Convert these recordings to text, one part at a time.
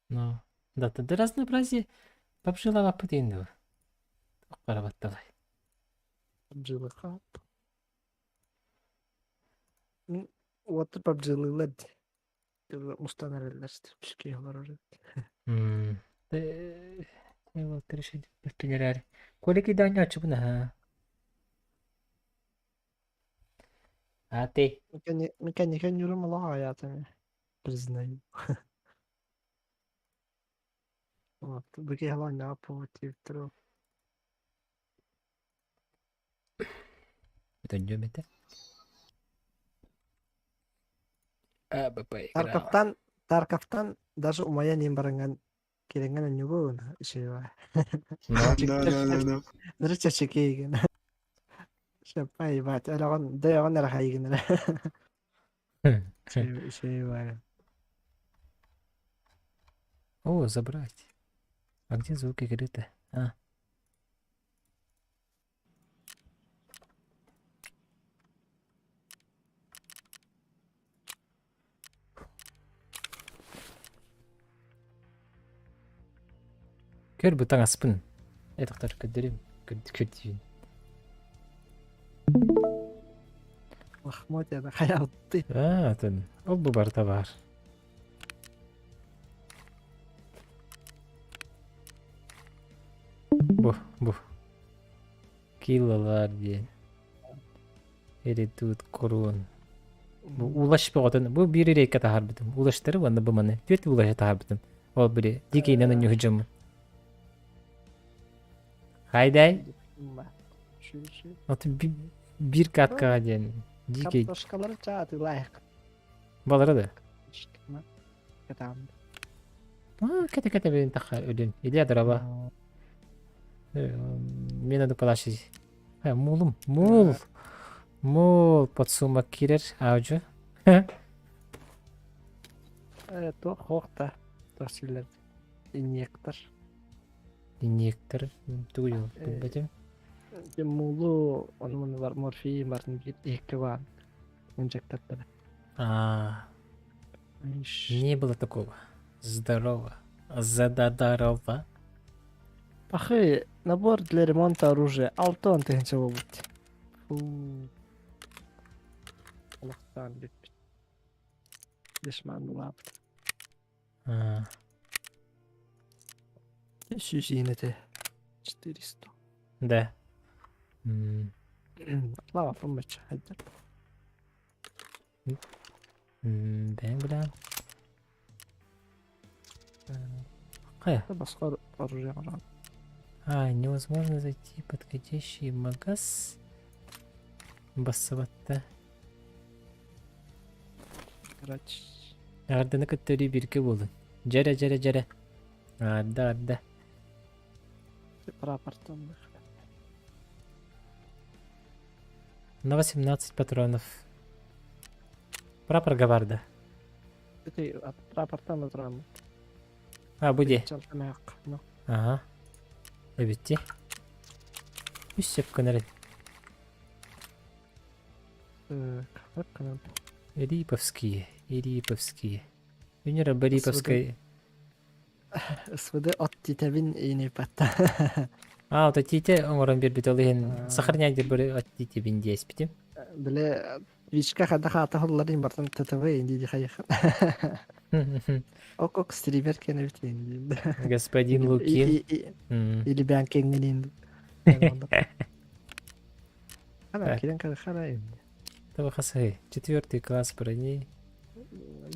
Ну, да, да разнообразие PUBG-лаабаппыт иһин дуо? Барабатталай. PUBG-лыха. Уоттар PUBG-лыылар дии. Мустан эрэллэр үчүгэй олорор эбит. Эрээри. Коля кидаанньааччыбын аһаа. А ты? Меканик ньурум олох аҕыйаатым признаю. Вот, бу киһи Бүтөннүөм этэ. АБП играла. Тарковтан, Тарковтан даже умайан иин баранган кирэҥҥэн онньугун ишева. Но. Да, да, да, да. Ныры чэчэкейген. Шапай ебать, эрэгон дөйөгөн эрахайгын эрэ. Ишева. О, забрать. А где звук игры-то? А. Көр бу таҥаспын. Этохтор көрдөрүм. Көрдүүн. Лохмотья да хаялты. Аа, атын. Ол бу барыта баар. Бу, бу. Киллалар диэн. Редут курун. Бу улаш бөҕөтүн. Бу биир рейкэ таһаарбытым. Улаштары уонна бу маны. Түөрт улаһы таһаарбытым. Ол били дикийинэн онньуһу Хайдай. Оту биир каткаҕа диэн дикий. Картошкалары чаатылаах. Балары да. А, кete-кete бин таха өлүн. Илья дрова. Мне надо плащить. Мулум. Мул. Мул подсумок кирер. Аудио. Туох хоохта. Туох силлэр. Инъектор. Инъектор. Тугу билбэтим. Мулу онумун бар морфий барын биир иһикке баар. Инжектаттара. А, не было такого. Здорово. Зададарова. Пахы, набор для ремонта оружия. Алтон тыһынча буолбут. Фу. Олохтоон бүппүт. Дешманнулаабыт. А. Сүүс иинэтэ. 400. Да. М. Лава помочь. Хайдар. Бэйэҥ билэҕин. Хайа? Босхо оружие оҥорон. А, невозможно зайти в подходящий магаз. Бассыбатта. Короче. Арданы кытта өрүү бииргэ буолун. Дьэрэ, дьэрэ, дьэрэ. Арда, арда. Прапортан. На 18 патронов. Прапор габарда. Ты прапортан отырамын. А, бу дии. Ага. Эбитти. Үс сөп гынар Риповские, Риповские. Венера Бориповская. СВД от титэбин иинипатта. А, ото тите оҥорон биэрбит ол иһин сахарняк диир бары от титибин диэспитим. Биле Вичка хада хаата холларын бартан ТТВ инди ди хайых. Ок ок стример кенебит инди. Господин Лукин. Или бән кеңгенин. Хара кирен кара хара инди. Того хасай. Четвертый класс брони.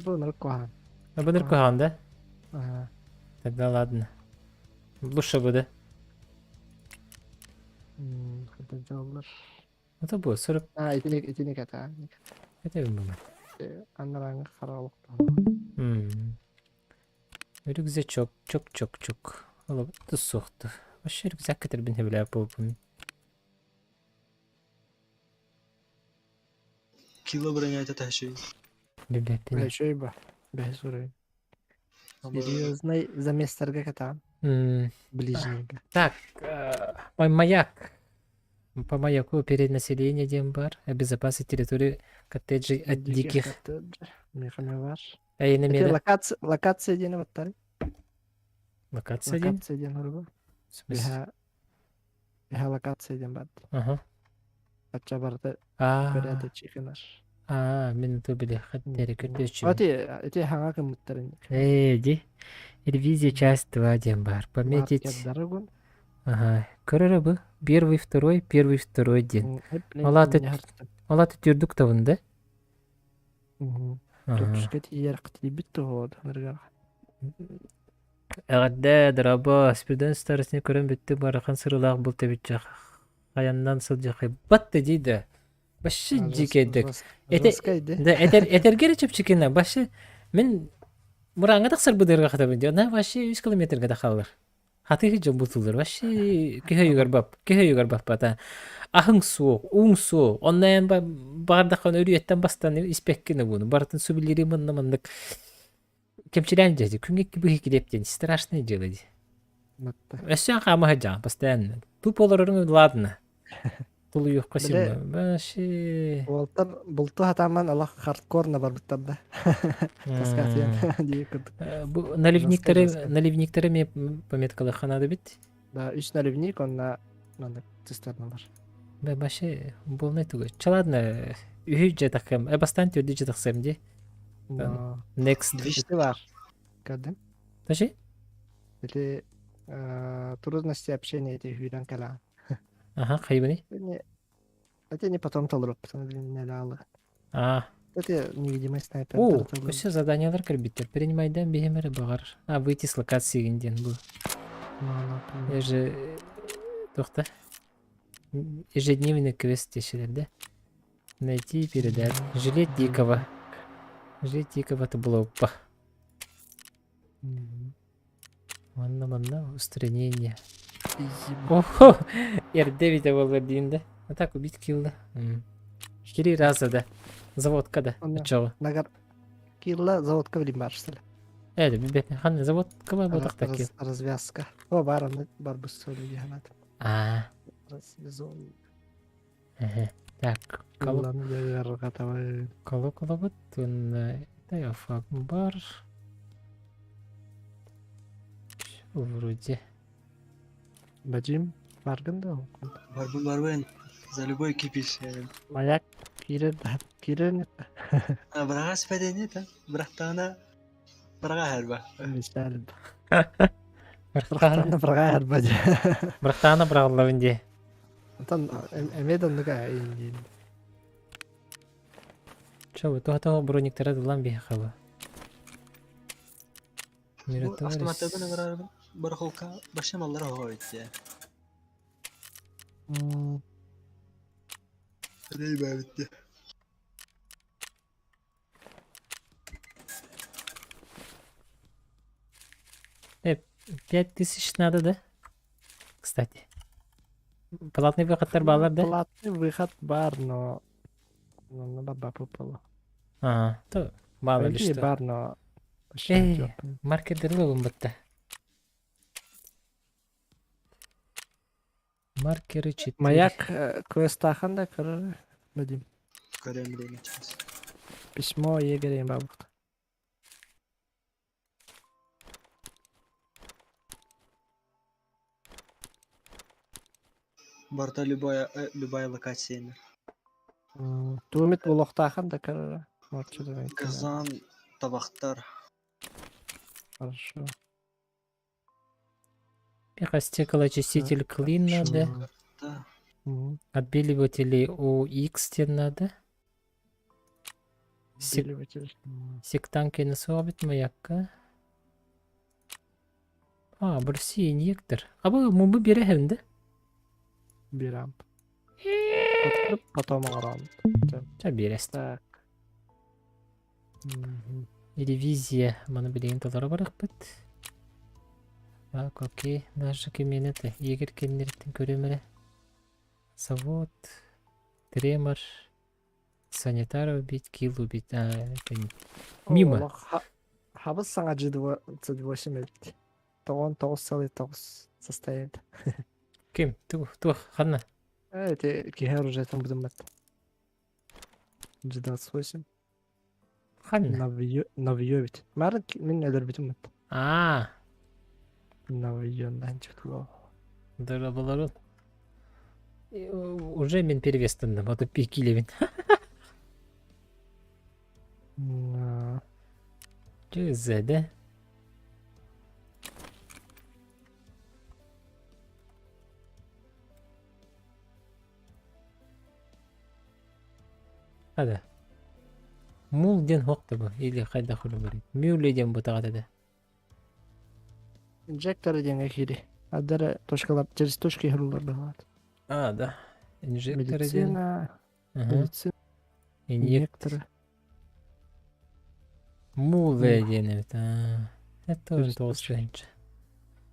Бу наркохан. А бу наркохан, да? Ага. Тогда ладно. Лучше бы, да? Доллар. Это будет 40... А, итини итини ката. Это бумма. Аннараҥы хара Рюкзачок, чок-чок-чок. Ол суохту. Вообще рюкзак кэтэрбин сөбүлээбэт буолбун. Кило броня это шесть. Билбэппин. Үчүгэй ба. Бэһис уровень. Серьезный заместарга катаан. Ближнего. Так, маяк. По маяку перенаселение диэн бар. Обезопасить территорию коттеджей от диких. Мехамевар. Эйне Локация, локация диэн баттар. Локация диэн? Локация диэн хоругу. В смысле? Биһа биһа локация диэн баар. Ага. Ачча барыта Аа, бэрээдэччи аа, мин ту били хаттери көрдөөччүбүн. Ати ити хаҥа кыммыттарын Ээ, ди. Ревизия часть 2 диэн баар. Пометить. маркердарыгын. Ага. Көрөрө бу. Первый, второй, первый, второй диэн. Ол аата ол аата түрдүк табын да? Ага. Төрдүскэ тиийэр тиийбит туһуод ырыгар. Эҕэрдэ, дорабо, Спиридон старостин көрөн бүттүк барахан сырылаах булт эбитчэх. Хайаннан сылдьахайбат да дии да. Вообще дикэйдик. Эте, да, этер, этэргэ эрэ чэпчэкинэ. Вообще, мин мурааҥҥа тахсар быдырга хатабын дии. Она вообще үс километрга да хаалар. Хатыһы дьон бутуллар. Вообще киһи өйүгэр бап, киһи өйүгэр баппата. Аһыҥ суох, ууҥ суох. Онно эн баҕардаххына өрүөттэн бастан испэккин буну. Барытын субилири манна маннык кэмчилээн дьэ күҥҥэ икки быһыы килиэп диэн страшное дело дии. Өссө хаама сылдьаҕын постоянно. Тупо олороруҥ ладно. Тулуйуохха син вообще. Уолтар булту хатааман алах хардкорна барбыттар да. Таскаатыйан дии курдук. Бу наливниктары наливниктары эмиэ пометкалыахха наада бит. Да, үс наливник онно маннык цистерналар. Бе вообще полный тугу. Ча ладно, үһү дьэ таххым. Э бастаан төрдү дьэ тахсыам дии. Но Next. Ити бар. Көрдүм. Таши? Ити трудности общения эти хүйрэн кэлэҕин. Аха, хайбыный? Это не потом толоруп, блин, не далы. А. Это невидимый снайпер. О, өссө заданиялар кэлбиттэр. Принимайдан биһим эрэ баҕар. А, выйти с локации диэн бу. Я же туохта? Ежедневный квест дешилер да? Найти и передать. Жилет дикого. Жилет дикого это было опа. Манна манна устранение. Охо! Эрдэ бите буолла диин да. А так убить килла. Три раза да. Заводка да. Очоҕу. Нагар килла заводка билим бар что ли? Э, билбеппин. Ханна заводка бар ботахта кил. Развязка. О, бар аны бар бу сөйлөй ханат. А. Развязон. Так, колоколобут уонна бар. Вроде. Бадим, баргын да Барбын барбын. За любой кипиш. Маяк кирер кирер Быраға спәдене та. Бырақтағына быраға әрба. Мисал. Бырақтағына быраға әрба. Бырақтағына бырағылабын де. Онтон эмиэ да оннук ээ Чо, туһа брониктара дылан биһиэхэ бу. Автоматтардан ыбырарбын барахолка башым аллара оһо итте. Рейбәбитте. 5000 надо, да? Кстати. Платный выходтар баалар да? Платный выход бар, но... Ну, баба попало. А, то мало ли что. Бар, но... Эй, маркердер лыбым бытта. Маркеры 4. Маяк квестахан да көрөр Вадим. Көрөм билейм сейчас. Письмо егерем бабыт. Барта любая любая локация. Туумит болохтаахан да көрөр. Казан табахтар. Хорошо. Стеклоочиститель клин надо. Да. Отбеливатели ОХ тебе надо. Отбеливатель. Сектанки на суабит маякка. А, Барси инъектор. А бу мумбу береһин да? Берем. Потом оҥорон. Ча берест. Так. Ревизия. Маны билигин толоро барахпыт. Так, окей. Наша кеменете. Егер кеннереттен көрөмөрө. Завод. Тремор. Санитара убить, килл убить. А, это не... Мимо. Хабыс саҥа G28 эбит. Тоҕон тоҕус сыл тоҕус состоит. Ким? Ту, ту, ханна. Это киһи оружиетын быдыммат. G28. Ханна. Новьё ведь. Марын мин өлөрбүтүм бат. А. Наведенный число. Дорабаларын. Уже мин перевестанным, а то пикилевин. Чүзэ, да? Хада. Мул диэн хуох да бу или хайдах үлүмэрий. Мюле диэн бутаҕат этэ. Инжекторы диэҥҥэ киири. Адара точкалар через точки иһиллэр быһалаат. А, да. Инжекторы диэн. Медицина, Ага. медицина, Инъект. инъекторы. Муле диэн эбит. Аа. Это тоже Через тоҕус точки. тыһыынча.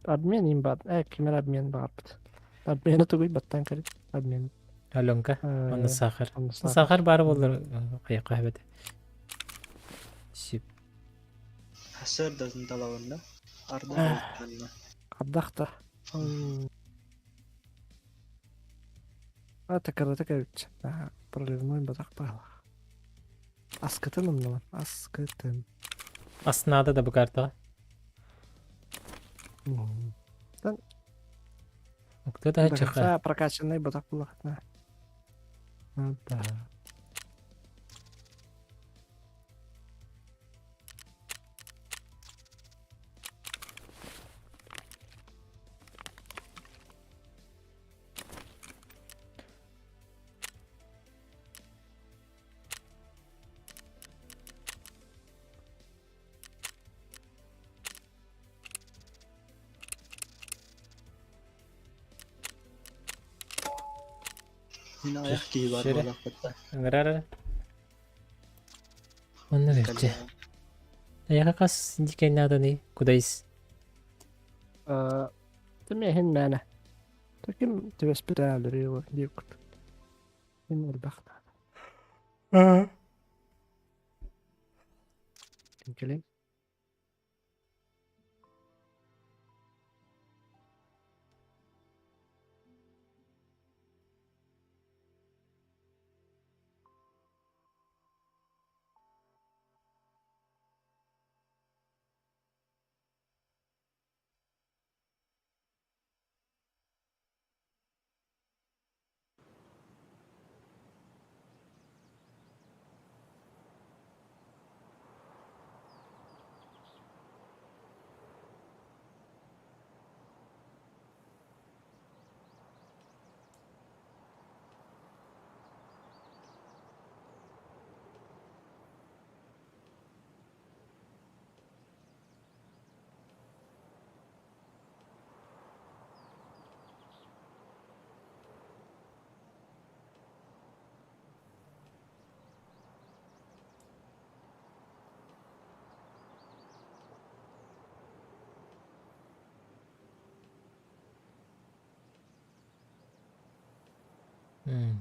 Обмен им баар. Кимэр обмен баарбыт. Обмена тугуй баттаан кэлин. Обмен. Аленка. Онно Э, сахар. онно сахар. Сахар баар буоллар хайахха эбэтэ. Сип. Сарсыардатын талабын да, ардах уһуктанна. Ардах да. А такарата кэбиччэ. Проливной батах баалах. Аскытын умнуман. Аскытын. Ас наада да бу картаҕа. Укта да чаха. Прокачанный батах буллахытына. Да. Мин аҕыйах киһи баар Сире. буоллахпыт да. Ыҥырар. Онно бэрчэ. Эйиэхэ хас дикэй нааданый? Кудайс. Тимэһин мээнэ. Таким түбэспит өлөрүү диир курдук. Мин элбэх наада. Кэлин.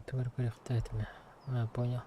Тугар көрүөхтээ этим. А, понял.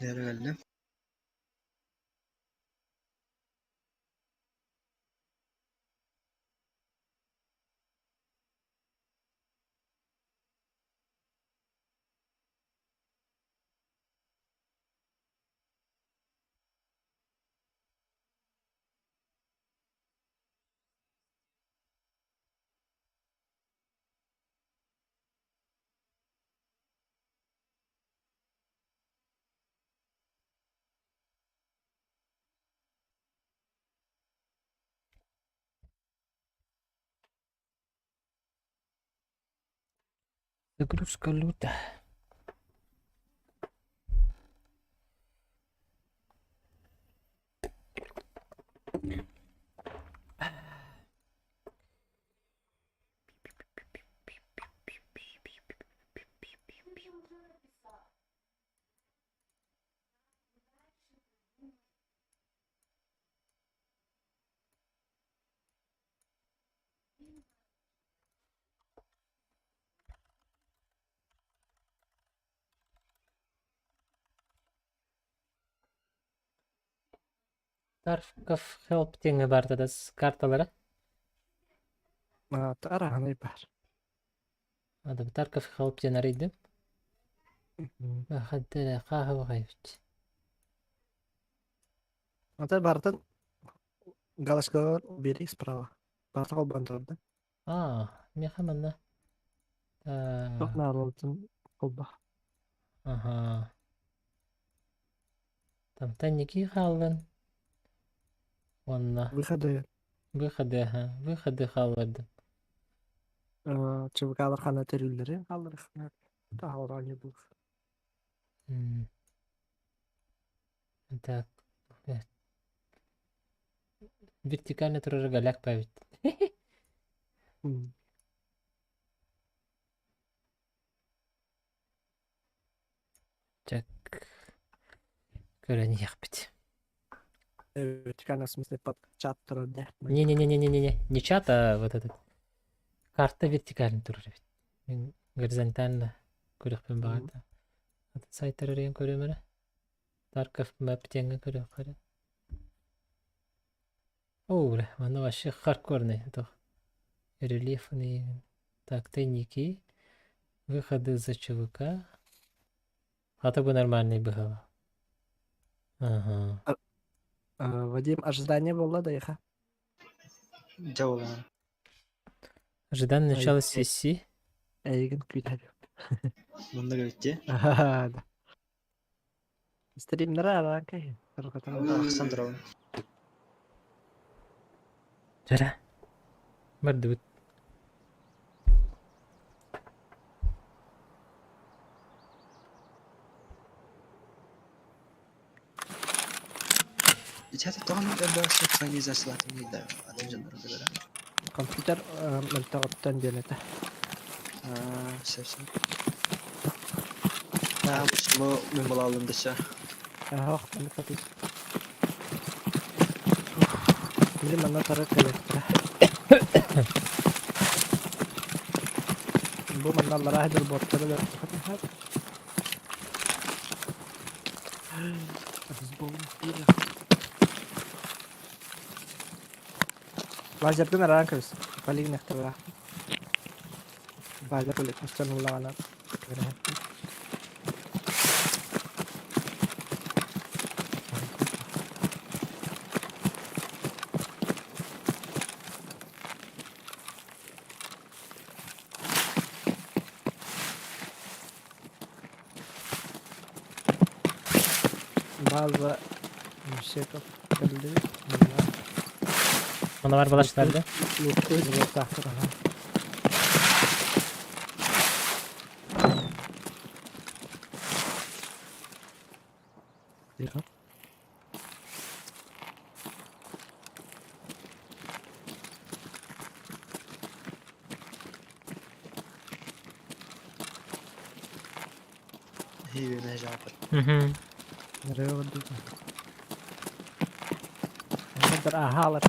Nereye geldim? Загрузка люта. Tarkov Help диэҥҥэ баарта да карталара. Араһанай баар. Ада Tarkov Help диэн арыйдым. Хантера хааһабахайбыт. Ата барытын галочкалар убери справа. Барыта холбоон турда. Аа, миэхэ манна Туох наадалатын холбо. Аха. Тамтан ники хааллын. Уонна Выходы. Выходы, аха. Выходы хааллардым. ЧВК-лар хана төрүүллэри хаалларыхна. Таһалар был. Так. Вертикально турар голяк павит. Так. Көрөн иһиэхпит. Вертикально, в смысле, под чат турар да? Не-не-не-не-не-не. Не чат, а вот этот. Карта вертикально турар эбит. Мин горизонтально көрүөхпүн баҕарда. Атын сайтар арыйан көрүөм эрэ. Tarkov map диэҥҥэ көрүөххэ эрэ. Оо, бля, манна вообще хардкорный. Это рельефный. Так, тайники. Выходы за ЧВК. А то бы нормальный было. Ага. Вадим, ожидание было, да, еха? Дьэ буолан. Ожидание начала сессии. Эйигин күүтэр. Манна кэлбиттии. Да. Стримнера араан Ахсан турабын. Жара. Бардыбыт. Ичата тоҕо элбэх синхронизациялаатын да атын дьоннору кытары. Компьютер мөлтөҕүттэн диэн этэ. Аа, сөп сөп. Аа, бу мин балаалым дэсэ. Ох, маны катыс. Били манна тары кэлэттэрэ. Бу манна аллараа сылдьар боттары да Лазердын араан кэбис. Полигнехтабыра. Лазер полигностан улаҕана База Мсеков кэллибит. Оно бар балаштарды. Луктуй ага. Тихо. Хийвэ жаапат. Угу. Нырыа Ахалар.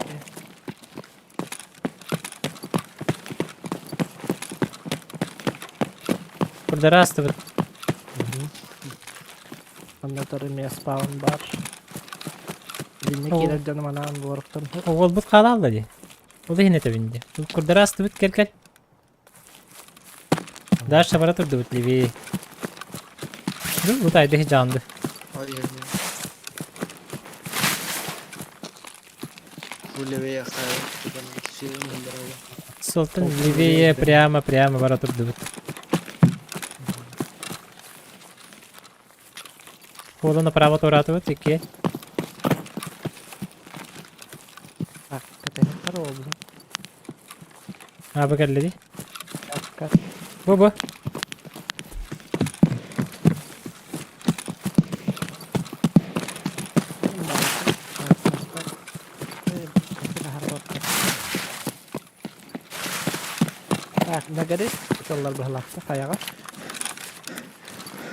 Курдарастыбыт. Онно эмиэ спаун бар. Динне киирэр дьону манаан буоруктан. Уолбут хаалаалла дии. Ол иһин этэбин дии. Курдарастыбыт кэл-кэл. Дальше бара турдубут левее. Ну, бу тайды жаанды. Ой, Бу левее Солтан левее прямо прямо бара турдубут. Хола направо туратыбыт икки. Так, катаһыттар олбу. А, бу кэллэ дии. Так, Бу бу. Так, нагары тыллар быһалаахта хайаҕа.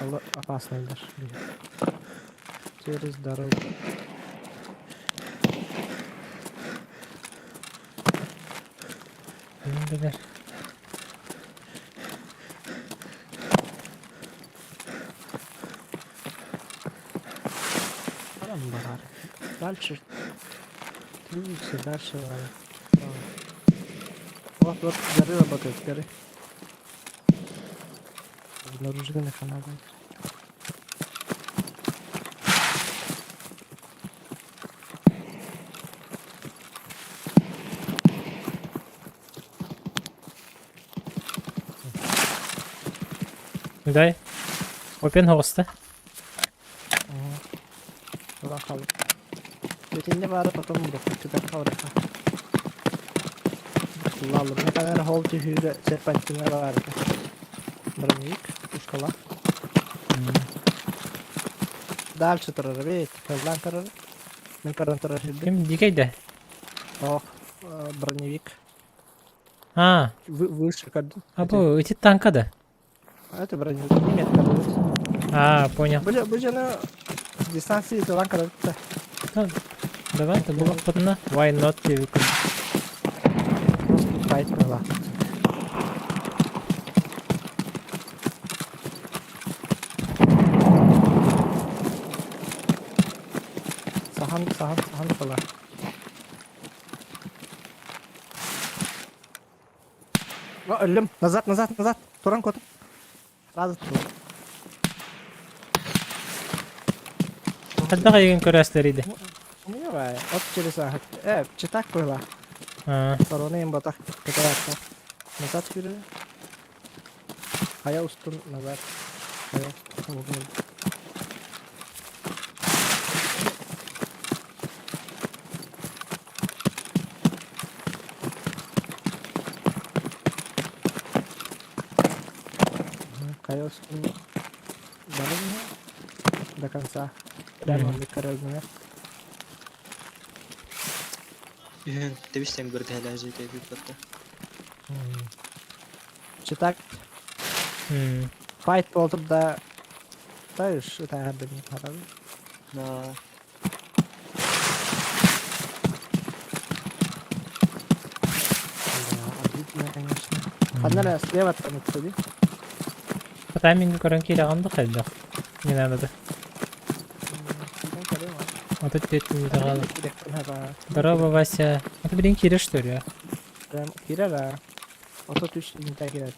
Ол опасныйдар. Через дорогу. Билэр. Баран барар. Дальше. Все дальше. Вот, вот, горы работают, горы. Обнаружены каналы. Дай. Open хоста. Улахан. Итиннэ баара потом урукку хаурыха. Лалым наканар хол түһүүрэ серпантина баарыта. Броневик, пушкала. Дальше турар эбит. Кыллаан турар. Мен көрөн турар сирбин. Ким дикэй да? Ох, броневик. А, Выше көрдүм. а бу ити танка да? Это броневик. Неметка будет. А, понял. Бу жана дистанции туран көрөттө. Ну, давай, это было потно. Why not? Деп Просто файт была. Сахан, сахан, сахан была. О, өллүм. Назад, назад, назад. Туран котум. Сразу туран. Хайдах эйигин көрөөстөр иди? Умевай. От через ага. Читак была. А, Второй им батах. Катаракта. Назад вперед. А я устун назад. А я устун. Хайа устун. До конца. Прямо mm. Үһүн тэбистен көрдөһөлөзү тэбит батта. Читак. Файт болдур да. Знаешь, это не пора. Да. Да, обидно, конечно. Ханна слева там отсюда. По таймингу көрөн киирэ да хайдах. Не надо да. Вот это не давала. Здорово, Вася. Это, блин, киирэ, что ли? Прям киирэ Ото түс не так кирет.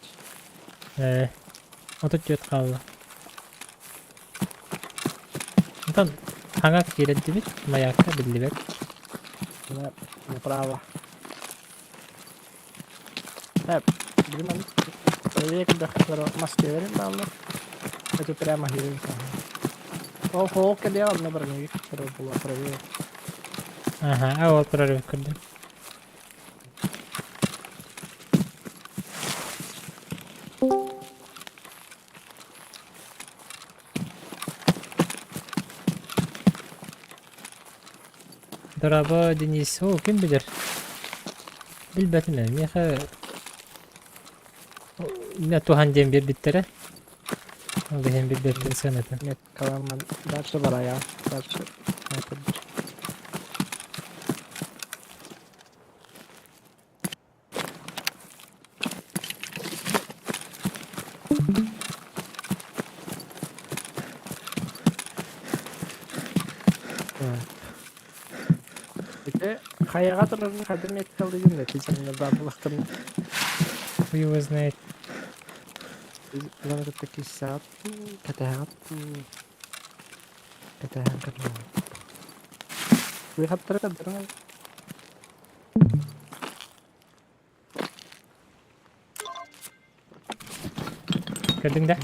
34 хаалла. Онтон хаҥа киирэрдибит, маякка биллибэт. Направо. Блин, правее, когда маски верим, баллар. Это прямо хирин. Ол холка делал на броневик, который было правее. Ага, а ол прорыв көрдүм. Дорообо, Денис. О, ким билэр? Билбэтим ээ. Миэхэ не туһан диэн биэрбиттэрэ. Ол иһин билбэппин сыанатын. Нет, каламан. Дальше барая. Дальше. Это Ити хайаға турарын хадым эткалыгын да тиземне бабылықтым. Хуй его знает. Лана кисат, катаат, катахан катахан. Выхаттара кадырна. Көрдүҥ да?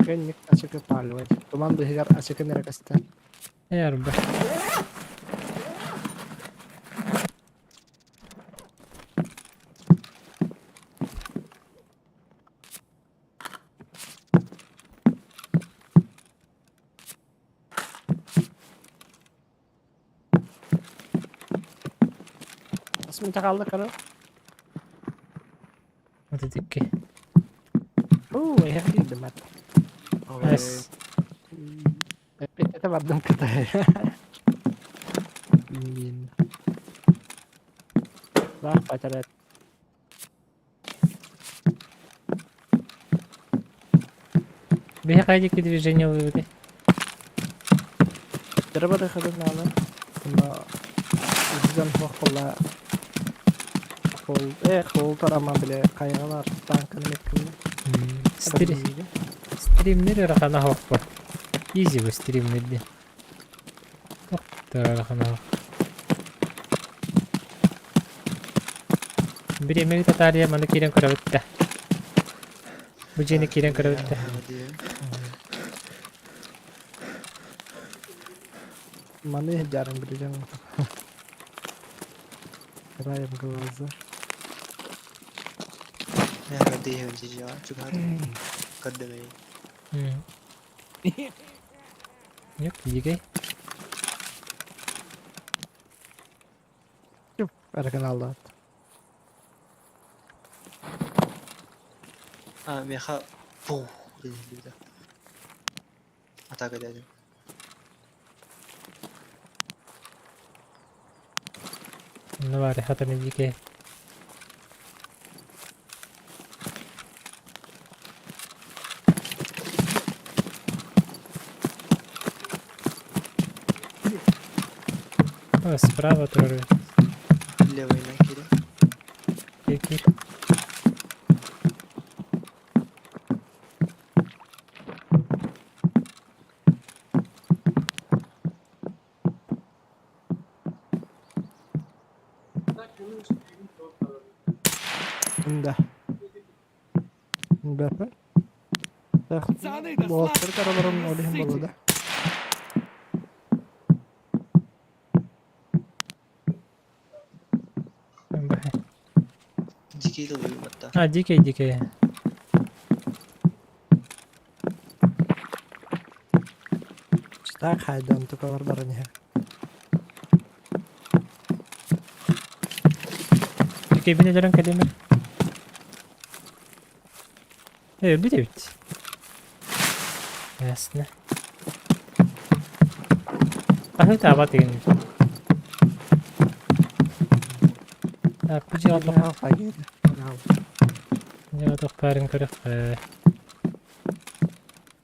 Чекенник ачыгы палывать. Туман быһыгар ачыкы нэрекастар. Эрб. Асмын тагалды кара. Вот икки. Оо, я кирдим ат. Найс. Это бардым катай. Блин. Да, патарат. Биһиэхэ диэки движение ыллыбытай? Кыра барыахатын наада. Онно дьон суох буолла. Холл, холл тарама бile хайаҕалар танканы меткилли. Стримнер ыарахана оһохпо. Изи бу стримнер диэн. Ыарахана оһох. Бириэмэги татаарыйа маны киирэн көрөбүт да. Бу дьиэни киирэн көрөбүт да. Маны дьарын билигин. Краем глаза. Yok, дикэй. Эрканаллаат. А, меха пух диэбитэ. Атака дядя. Ну баар, хатаны дикэй. О, справа турар. Левый на кире. Кир, кир. Да. Бэпэ. Буолтар караларым ол иһин буолла да. Дикий да. А, дикий, дикий. Так хайдан тукалар баран иһэ. Дикий бин өлөрөн кэлиэмэ. Өлбүт эбит. Ясно. Аһыы таабат деген. Так, бу дьиэҕэ туох баарын көрүөххэ.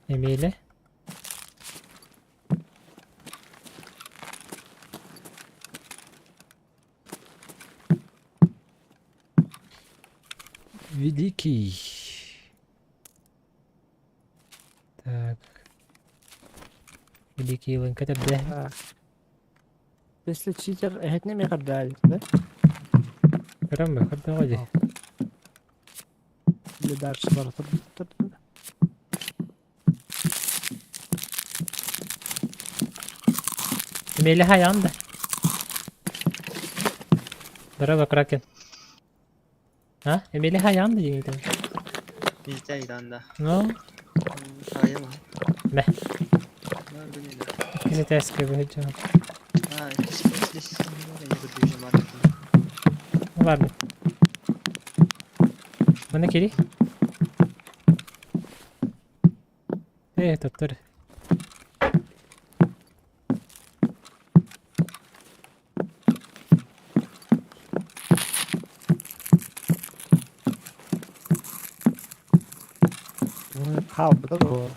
Эмиэлэ. Великий. Так. Великий лыҥка төрдө. Если читер эһэтинэ эмиэ көрдөөл, да? Көрөн бу, көрдөҕө дии. Или дальше бара турбуттар. Эмиэлэ хайаан да. Здорово, Кракен. А? Эмиэлэ хайаан да диҥитин. Биирдэ айдаанда. Ну, Аҕыйама. Бэ. Бар бинелер. Иккис этээскэ быһыдьа. А, иккис иккис көрдүүжүм бар. Ладно. Мана кири. Тоттор. Хаалбыта дуо?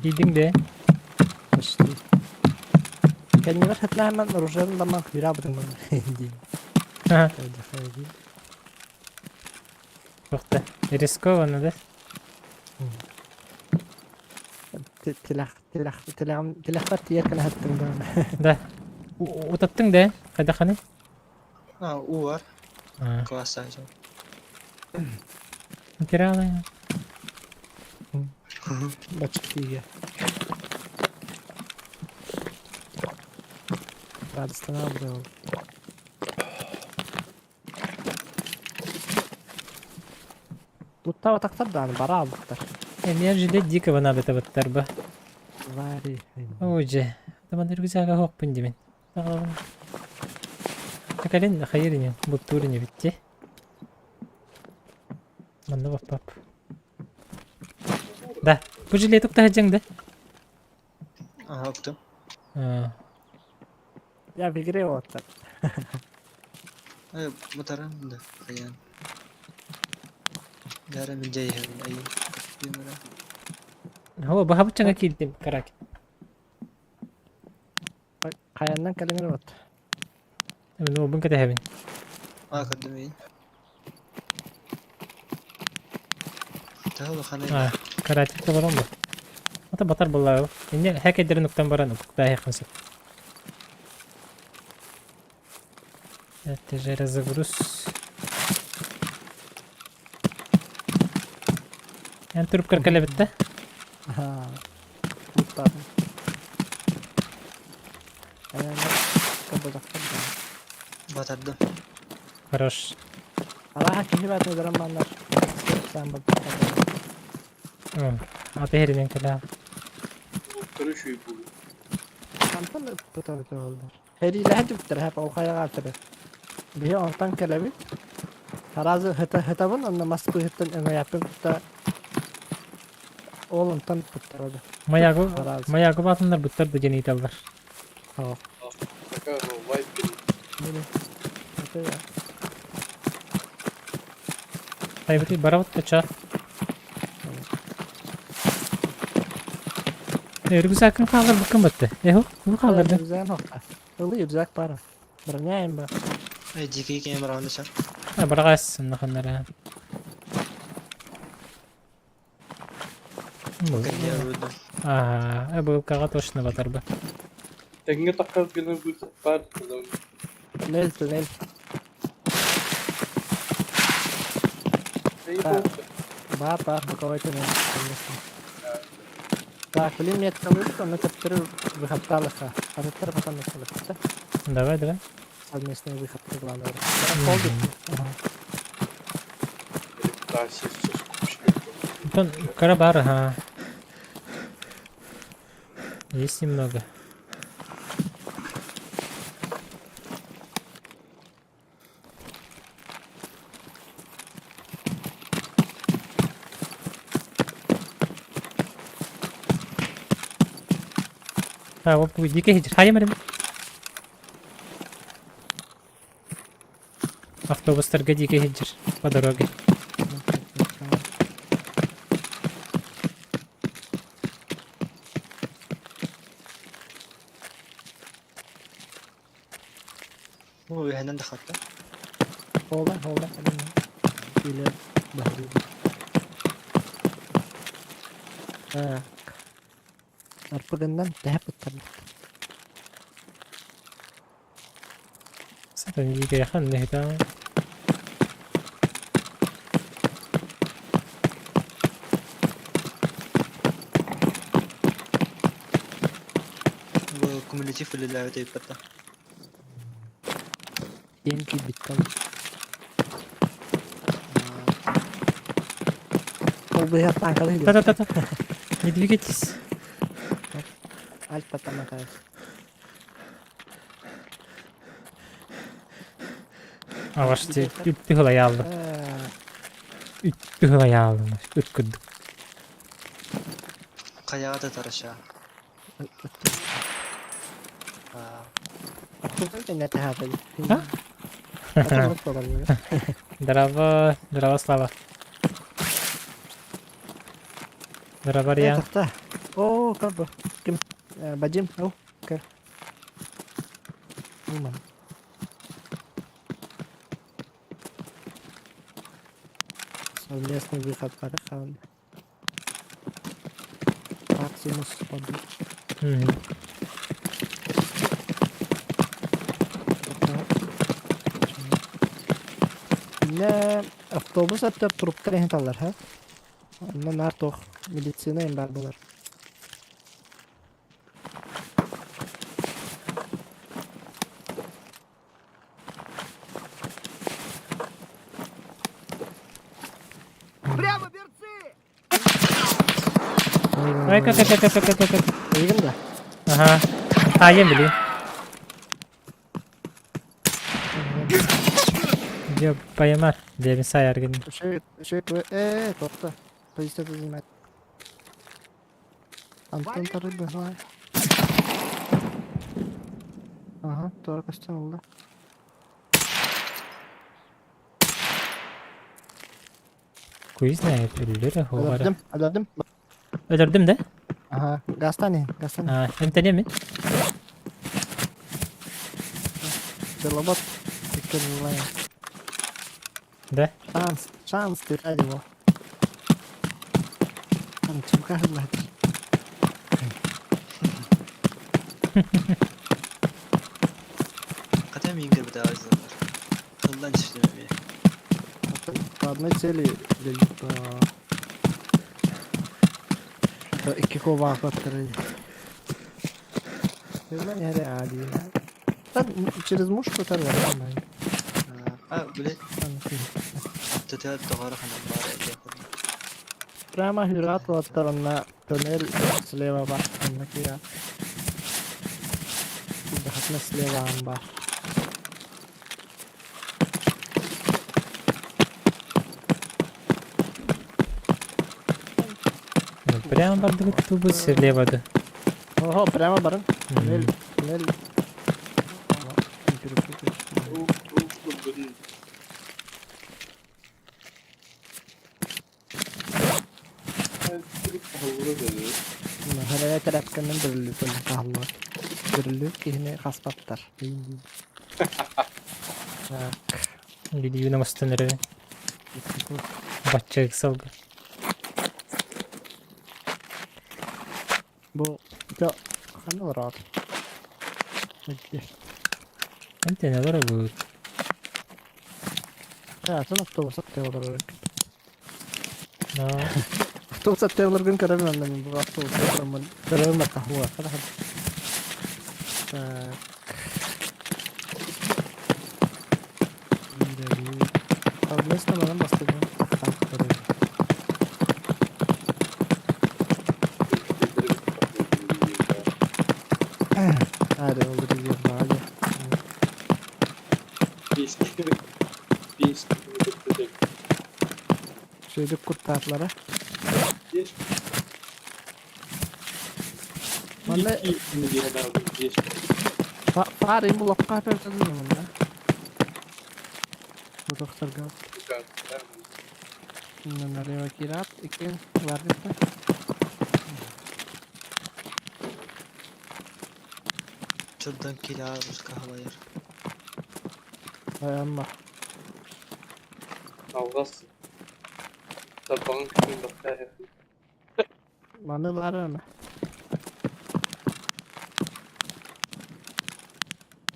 Киирдиҥ да? Почти. Кэннибэр хатылаһаммын оружиен ламан кыыраабытым дии. Ага. Туохта? Рискованно, да? Тилэх тилэх тилэҕим тилэхпэр тиийэр кэлэһэттим да. Да. Утаттыҥ да? Хайдахханый? А, уу бар. А. Класс саажан. Материалы. Бачык тиийэ. Радостана был. Туттаабатахтар даҕаны бара аалбыттар. Эмиэ жилет дикого надо табыттар ба. Вари. Оо дьэ, таман рюкзага хоқпун димин. Кэлин хайыр ини, буттуур ини битти. Манна баппап. Да, бу жилет уктаһыдьаҥ да? Ага, уктум. А, Я в игре вот так. Батаран да, хайан. Дара мен жай айын. О, баһабыччаҥа киирдим, карак. Хайаннан кэлиҥэр вот. Мин уолбун кэтэһэбин. Аа, көрдүм мин. Төһө улаханай А, каратик толорон бу. Ата батар буллаа. Инне хакердерин уктан баран укуктааһыаххын сөп. Это же разогруз. Эн турупкар кэлэбит да? Аха. Уттаатым. Кабылахтар да. Батардым. Хорош. Алаха киһи баатын өлөрөн маннар. Саан бардым. Аты иһэринэн кэлээ. Көрүшүй бу. Хантан ыппыта боллар. Хэриилэһэ түптэр хэп ол хайаҕа атыры. Биһи онтон кэлэбит. Таразы хыта хытабын онно мас быыһыттан өҥөйөппүн кытта ол онтон ыппыттар Маягу Таразы. Маягу баатыннар буттар да диэн ыйталлар. Оо. Такая вайп Это я. Хайбыты барабыт да ча. Рюкзакын хаалар буккун батты. Эхо, бу хааларды. Рюкзагын хохта. Ылы рюкзак баар. Броняем ба. Эй, дикий кем бараҕын сар. Барагас наханнара. Кэлиэ Ага, БЛК-га точно батарба. Тэҥҥэ таххар гына баар Нел туннель. Баар баар боковой туннель. Так, блин, меткалыыр, онно төптөрү выходтаалыха. Атыттар потом меткалыхта. Давай, давай. Совместный выход главное. Ага. Антон, карабар, ага. Есть немного. А, вот дикий хиджир. Хайа марим. Автобустарга дикий хиджир по дороге. Бу үһэнэн да хатта. Хола, хола, Или бахри. Так. Арпыгыннан тэһэ ыттарбыт. Сатан дикий хан нехта. Бу кумулятив үлэлээбит ыйыппатта. Диэн киирбиттэн. Ол быһар танкалы Та-та-та-та. Не двигайтесь. Альпа тамакай. А ваш үттү хылайааллым. Үттү хылайааллым. Үт курдук. Хайаҕа да тараша. А? Здорово, здорово, Слава. Здорово, Риан. О, как бы. Ким? Бадим, ау, кэр. Уман. Совместный выход Парахан. Максимус подут. Не автобус өттө трубка иһин таллар, ха? Онно наар туох медицина им баар буолар. Прямо берцы! Ай, как, как, как, как, как, как. Эйигин да? Ага. Таайан били. Дьэ, поемар. Диэбин саайаргын. Үчүгэй, үчүгэй, ээ, туохта. Позиция занимает. Антон тарый быһылаан. Ага, туора көстөн ылла. Хуй знает, өллөр хоҕара. Өлөрдүм, өлөрдүм. Өлөрдүм да? Ага, газтан иһин, газтан иһин. А, эмтэниэм мин. Пчеловод иккиллай. Да? Шанс, шанс ты ради его. Там чемка хыллаһыт. Хотя миигин көрбүтэ аҕай Тыллан түстүм эмиэ. По одной цели икки куобаҕа Через мушку нормально. А, блядь. Аттытыгар доҕоро ханан баар этэ. Прямо хюрат уоттарына туннель слева бар. Онно киирэ. Дахатына слева бар. Прямо бардыбыт тубут слева да. Ого, прямо баран. Туннель, туннель. Харая тэрэпкэнэн бүрүллүбүт хаалла. Бүрүллүбүт киһини хаспаттар. Видеоны мастан эрэ. Бачча ыксалга. Бу дьэ ханна олорор? Антен олоробут. Атын автобус аттыы олорор. Автобус аттыы олоргун көрөбүн онно мин бу автобуска тураммын көрөбүн баттахуа. Так. Совместно манан бастыгын Hadi oldu diyor hadi. Şöyle kurtarlara. Манна Фарин булакка пердин мында. Бу Налево кират, икен варрита. Чурдан киля руска халайар. Амма. Алғас. Тарбағын күтін бақта. Маны бар ана.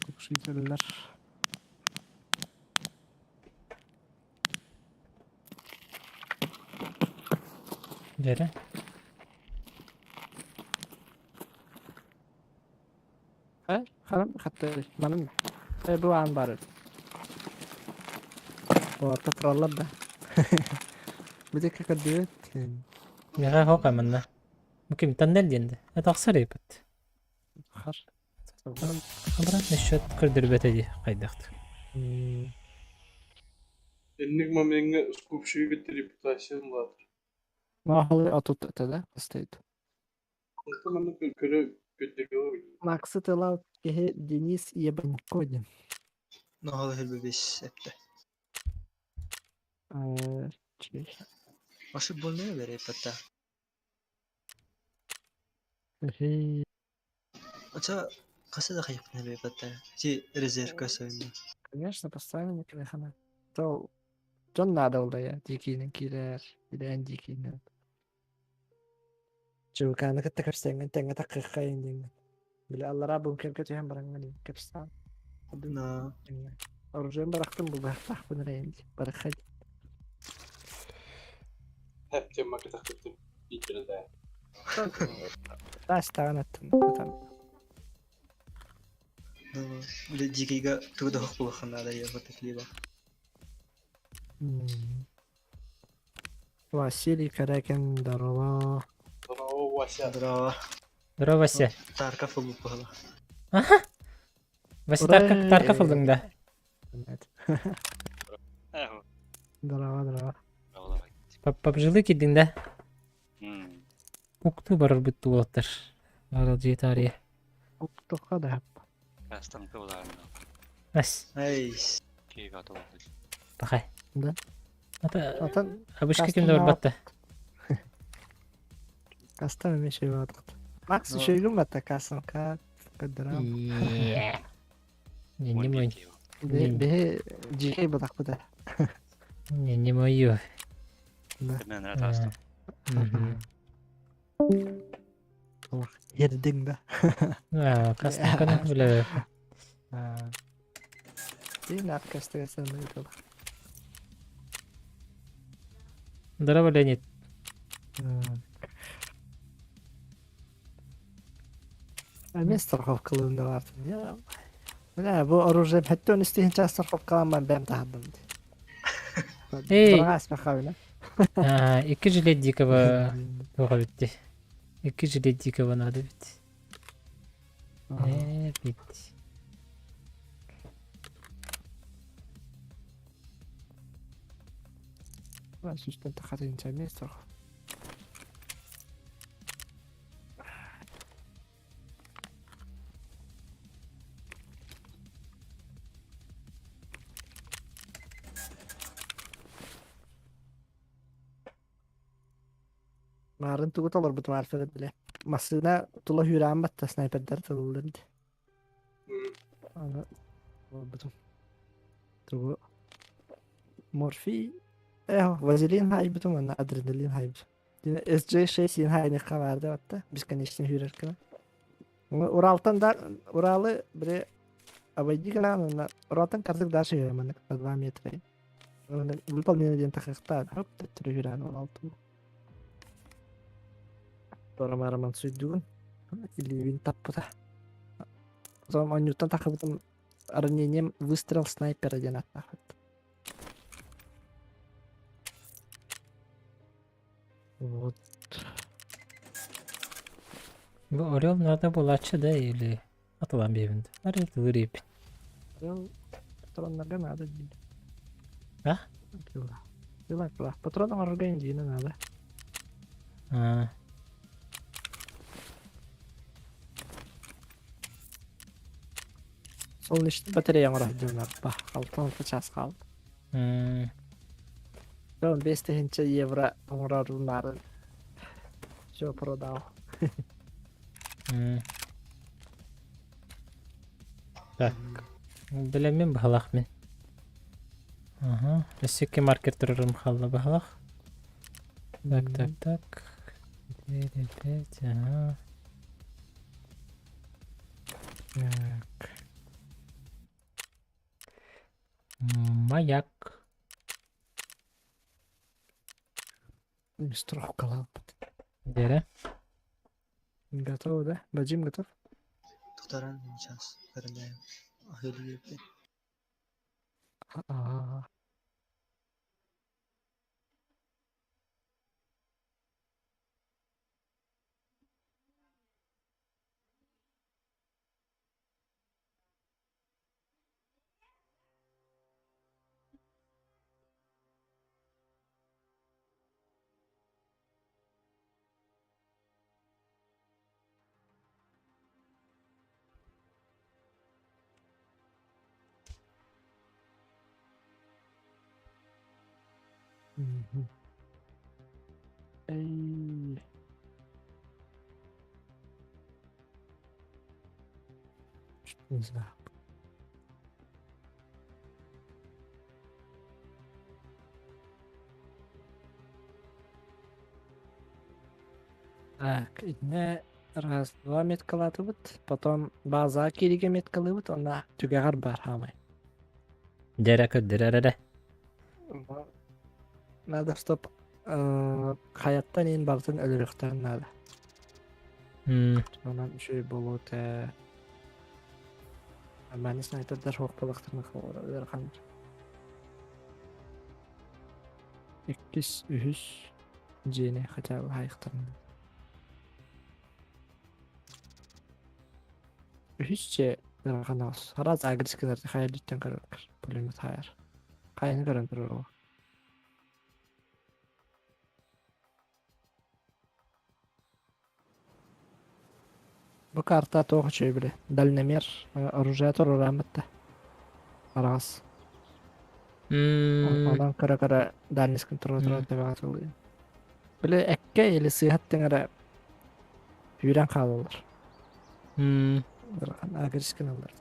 Кукшителлер. Дьэрэ. Э, харам хатты манын. Э, бу аан бар. Орта тураллар да. Бите кырдыбыт. Миэхэ хока манна. Бу ким тоннель диэн да. Это тахсар эбит. Хар. Обратный счет көрдөрбөтө дии хайдахт. Инник моментҥа скупщик репутация улаатар. Маһалы отут этэ да стоит. Онтон манна көрө көрдөрүө Максы тылау киһи Денис Ебанько диэн. Ноһол хөлбөбүс эптэ. Ашы больная бере патта. Ача каса да хайыпны бере патта. Ти резервка сойна. Конечно, постоянно телефона. То дьон наада улая дикиинэн киирэр, билээн дикиинэн. Чуукааны кытта көрсөҥҥүн тэҥҥэ таккыаххайын диэҥҥин. Били аллараа бункерга түһэн бараҥҥын кэпсээн. На. Оружием барахтым булбахтаахпын эрэйин барахай. Хэптем макытахтыттым биитирэ Таастаҕын аттым. Били дикийга тугу хохпулаханада я вот либо. Василий Каракин, здорово. Здорово, Вася. Здорово. Здорово, Вася. Тарков улуппала. Аха. Вася Тарков, Тарков ыллыҥ да? Здорово, здорово. Папжилы киирдиҥ да? Уктуу барарбыт уолаттар. Аралдьыйа таарыйа. Уктуха да. Ас. Эй. Пахай. Да. Ата Отон абышка ким да барбатта. Кастом эмиэ үчүгэй буолбут. Макс Но үчүгэйгин батта кастом ка көрдөрөм. Не не Уон мой. биир киһи. Биһи Не, биһи дьиикэй батахпыта. не, не мое. Да. Мен рад астым. Мгм. Олох ердиҥ да. А, кастом кана бля. Дин аркастыга саныы Здорово, Леонид. Эмиэ страховкалыын да баартым. Бля, бу оружие хэттэн истиһин час страховкалаан бэм таһардым. Эй! Быраҕаас бахабына. А, икки жилет дикого туох эбитти. Икки жилет дикого надо бит. Э, бит. Сүүстэн тахатын эмиэ страхов. Маарын тугу толорбутум аарфа билэ. Массыына тула хүүрээн батта снайпердар тыллар ди. Аны олорбутум. Тугу морфий э вазелин хайбытым уонна адреналин хайбытым. SJ6 син хайныхха баарда батта бесконечно хүүрэр кына. Уралтан да Уралы бире обойди гынан уонна Уралтан картык дальше хүүрэр маннык на 2 метра. Выполнение диэн тахыахтаах хоп төттөрү хүүрээн ол алтын. Торомараман суйдугун илиибин таппыта. Потом онньуттан тахыбытым ранением выстрел снайпера диэн аттаахпыт. Вот. Бу Орел надо булаччы да или атылан биэбин. Орел тылыр Орел патроннарга надо диир. А? Тыла, тыла. Патрон оҥорорго индиина надо. А. Солнечный батарея оҥоро сылдьаллар. 6 час хаалла. 5 тыһыынча евро оҥороруннаарын все продал. Так, билэммин баһылах мин. Ага, өссө икки маркер турарым хаалла баһылах. Так, так, так. 4, 5, ага. Так. Маяк. Страховкалаабыт. Дэрэ. Готово, да? Бадьим готов? Тохторон сейчас көрүнэ аһыы А-а. Мгм. Эй. Не знаю. Так, итиннэ раз, два меткалаатыбыт, потом базаҕа кииригэ меткалыыбыт уонна түгэҕэр баар хаамай. Дэрэ көрдөрөр эрэ. Надо, чтоб хайаттан иһин барытын өлөрүөхтэрин наада. Онон үчүгэй буолуо этэ. Маны снайпердар суох буоллахтарына ыарахан. Иккис, үһүс дьиэни хотя бы хаайыахтарын. Үһүс дьиэ ыарахан оҕус. Араас агресс гынар хайа үрдүттэн көрөр пулемет хаайар. Хайаны көрөн турар оҕо. Бу карта туох үчүгэй били дальномер оружие туруорааммыт да араҕас. Онон кыра-кыра дальность контроль туруор тэбэҕэ тыллыыр. Били эккэ или сыыһа аттыҥ эрэ. Үүрэн хаалаллар. М. Ыарахан агресс гыналлар.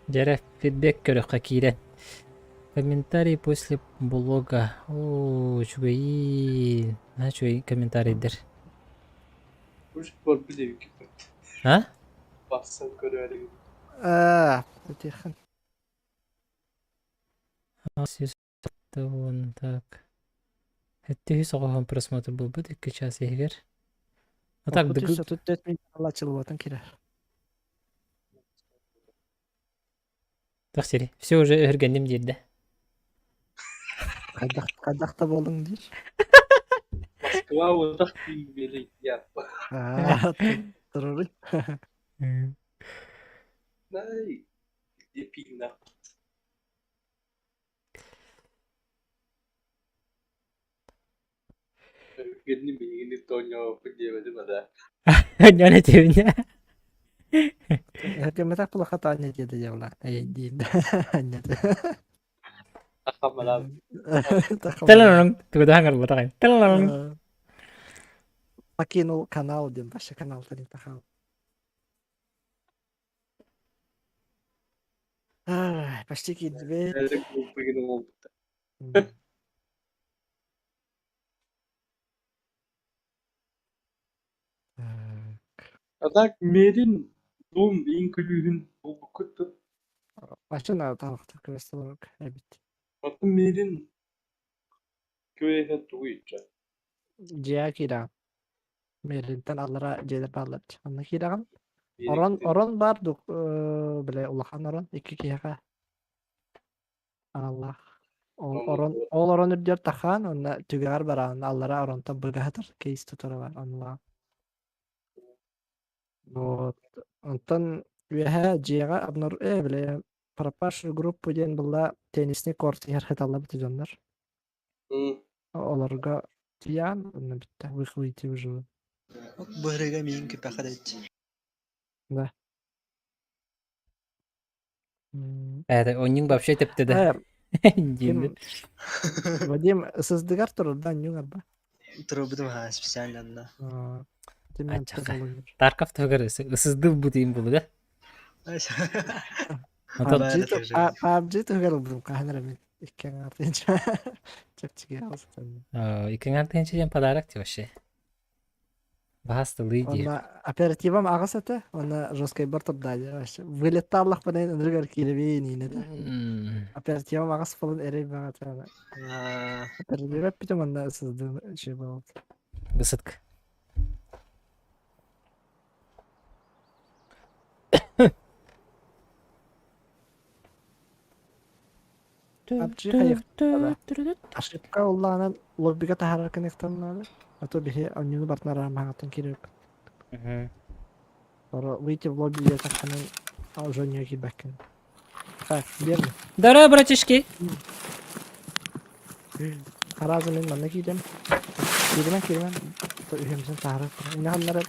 Дьэрэ, фидбэк көрөххө киирэн. Комментарий после блога. Оо, үчүгэйиин. Наһаа үчүгэй комментарийдар. Уж барбыт эбиккит. А? Барсан көрөөрү. Аа, этиэххин. Так. Сэттэ оҕоһон просмотр буолбут 2 час иһигэр. А так Отут үс, 34 минут алачылыбатын кирэр. Так сири. Все уже өһүргэнним диир да. Хайдах хайдах да буолуҥ диир. Москва утах тиийбели яппа. Аа, туруруй. Най, пиинна. Кэнни биһигини тоонньообоппут диэбэтим да. Ньон этибин. Эргэммэтэх плохо Таня диэдэ дьабыла. Эйдиин. Анньата. Тахамалаан. Талалалам тугудаһан арбатаҕай. Талалалам. Покинул канал диэн вообще каналтан тахал. Почти киирдибит. А так Мерин Дум иин күлүүһүн булбуккут дуо? Бачча таһахтар квесталар эбит. Оттон Мерин квеһэ тугуй ча? Дьиэ киирэҕин. Меринтэн аллара дьиэлэр бааллар. Онно киирэҕин. Орон орон баар дук бile улахан орон икки киһиэхэ аналлаах. Ол орон ол орон үрдүгэр тахаан уонна түгэҕэр бараан аллара оронтон быгаһытар кейс тутара бар оннулаах. Вот. Онтон үөһээ дьиэҕэ обнар бile пропавшую группу диэн булла теннисный корт иһэр хаталлабыт дьоннор. Олорго тиийэн онно бүттэ выхлыйти выживу. Быһырыга миин күпэхэ дэччи. Да. Это онньуҥ вообще тэптэ да. Ким Вадим сыздыгар турар да анньуҥ арба. Турбутум ха специально анна. Тарков туһугар ысыздыл бутуйун булу да. PUBG туһугар ылбытым хаһан эрэ мин икки аҥаар тыһыынча чэпчэки аҕыс Икки аҥаар тыһыынча диэн подарок ти вообще. Баһастылыы дии. Онно оперативам аҕыс этэ, уонна жесткайбар турдаадьа вообще. Вылеттааллахпына ынырыгар киирэбин иинэ этэ. Оперативам аҕыс буолан эрэй баҕата. Оператива эппитим уонна сыздым үчүгэй буолбут. Высадка. PUBG хайыахтара. Ошибка ыллаҕынан лоббига таһаарар кыныахтан наада. А то биһи онньууну бартын араамаһаҕыттан киириэхпит. Соро выйти в лобби диэтэххинэ уже онньууга киирбэккин. Так, верно. Здорово, братишки! Харазы мин манна киирдим. Кииримэн, кииримэн. Үһүмсүн таһаарар. Инаханнары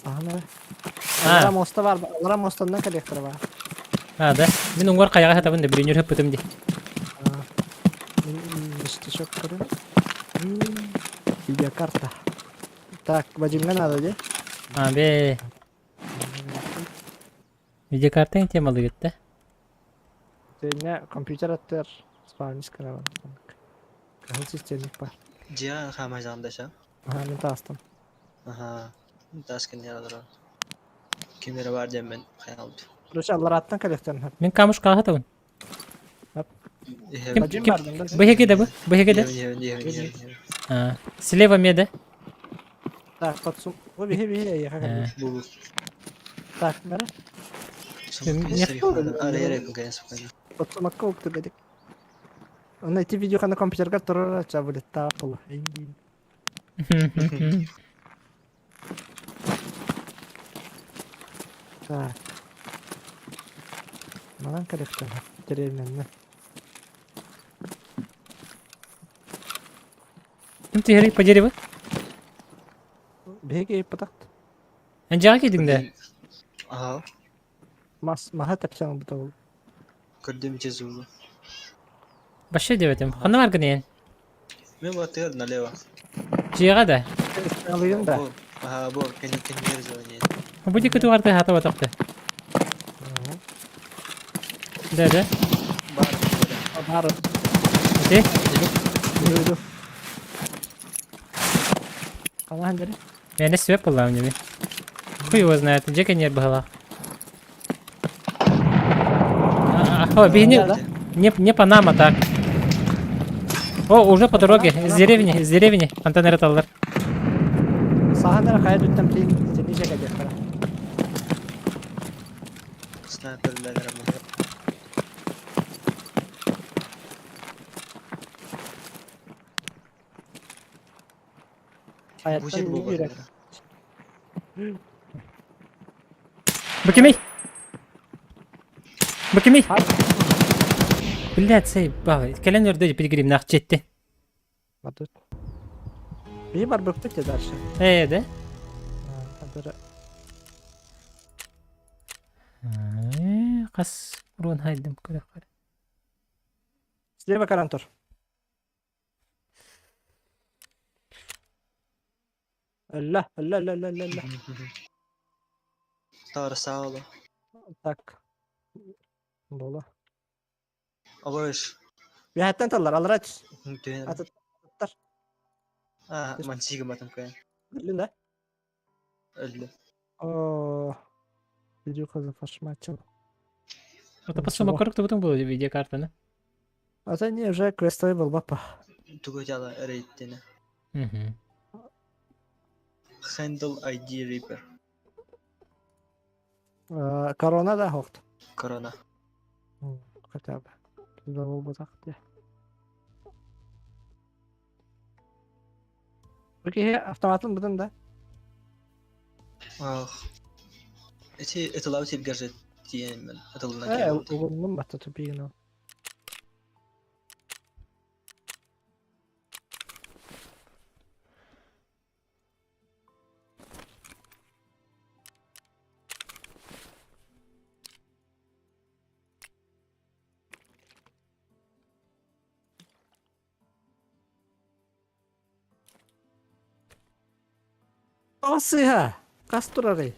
саһанары. Алара моста бар, алара мостаннан кэлиэхтэрэ бар. А, да? Мин уҥуор хайаҕа сатабын да бүрүнүр хыппытым дии. Мин ништячок көрүм. Видеокарта. Так, Вадимҥа надо дии. А, бе. Видеокарта темалыгыт да? Тэннэ компьютер аттыгар спавнис кыраban. Кыһыл системник бар. Дьиэ хаамайдаҕында Аха, мин таастым. Аха, таас кэннигэр олорор. Ким эрэ баар диэммин хайаалбыт. Короче, алларааттан кэлиэхтэрин сөп. Мин камушкаҕа сатабын. Иһэбин. Вадим бардым да? Быһыки да бу? Быһыки да? Иһэбин, иһэбин, иһэбин, иһэбин. А, слева меда. Так, подсум. Бу биһи биһи эйиэхэ кэлбит. Бу бу. Так, бары. Подсумакка уктубедик. Онно ити видео хана компьютерга турар ача вылеттаах була. Эйдиин. Так. Манан кэлиэхтэрэ. Дэриэбинэннэ. Ким түһэрий по дереву? Биһиги ыйыппатахт. Эн дьиэҕэ киирдиҥ да? Ага. Мас маһа тэпсэн ылбыта ол. Көрдүм ити зулу. Вообще диэбэтим. Ханна баргын эн? Мен батыгар налево. Дьиэҕэ да? Алыйын да. Бу, ага, бу, кэннер звонит. Бу диэки тугарды хата батахты. Да, да. Бар, Бар. Ити? Yürü. Ханаан дери. Миэнэ сөп буоллаҕым дии. Хуй его знает, дьэ кэннигэр быһалаах. О, бини не, не по нам, а так. О, уже по дороге, с деревни, с деревни, Антон ыраталлар. Саһан эрэ хайа дүттэн тиин сини дьэкэдиэхтэрэ. Снайперлер Хайаттан Бу үүрэр. Бу кимий? Бу кимий? Блядь, заебало. Кэлэн өрдө пилигримнаах четти. Батут. Биһи барбыппыт дьэ дальше. Ээ, да? Адара Хас урон хайдым көрө. Слева карантор. Өллө, өллө, өллө, өллө, өллө. Тар саала. Так. Буола. Абыш. Үөһэттэн таллар, аллара түс. Түһэн. Атыттар. А, мансига батым кыйан. Өллүн да? Өллө. О, Илюха зафашмачил. Это по сумма Ничего. корректно потом было видеокарта, да? А то не, уже квестовый был бапа. Тугу дьала рейттene. Угу. Handle ID Reaper. Корона да хохт. Корона. Хотя бы. Туда был так где. Окей, автоматын будем, да? Ах. Эти это лаутит гаджет тиемен. Это луна. Угуннум батта тупигина. О, сыһа! Хас турарый?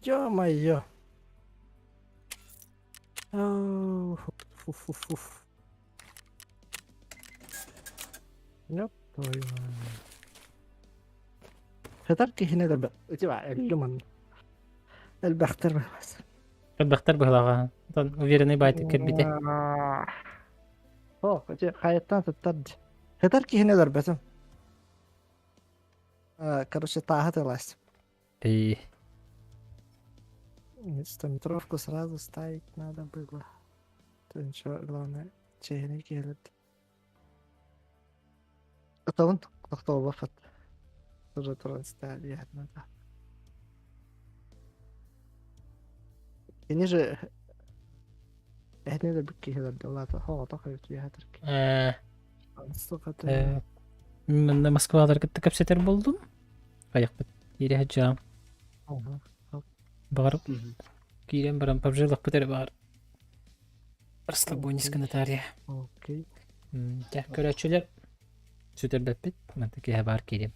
Ё-моё! Фу-фу-фу. Ёп твою мать. Хатар киһини элбэх өллүм элбэхтэр баас. Элбэхтэр быһылаҕа. Онтон уверенный байтык кэлбитэ. О, ити хайаттан туттар. Хатар киһини өлөрбөтүм. Короче, тааһы тылаас. И Стометровку сразу ставить надо было. То ничего, главное, чэйни киһилет. Отон тохтобофат. Тоже туран ставить надо. Кини же эһини да киһилер дылаата хоҕото хойутуйаатырки. Суқата. Манна Москвалар кытта кэпсэтэр буоллум. Хайахпыт. Киирэ сылдьаам. Баҕар киирэн баран PUBG-лахпыт эрэ баҕар. Расслабонись Наталья. Окей. Дьэ, көрөөччүлэр сүтэрбэппит. Манта киэһэ баар киириэм.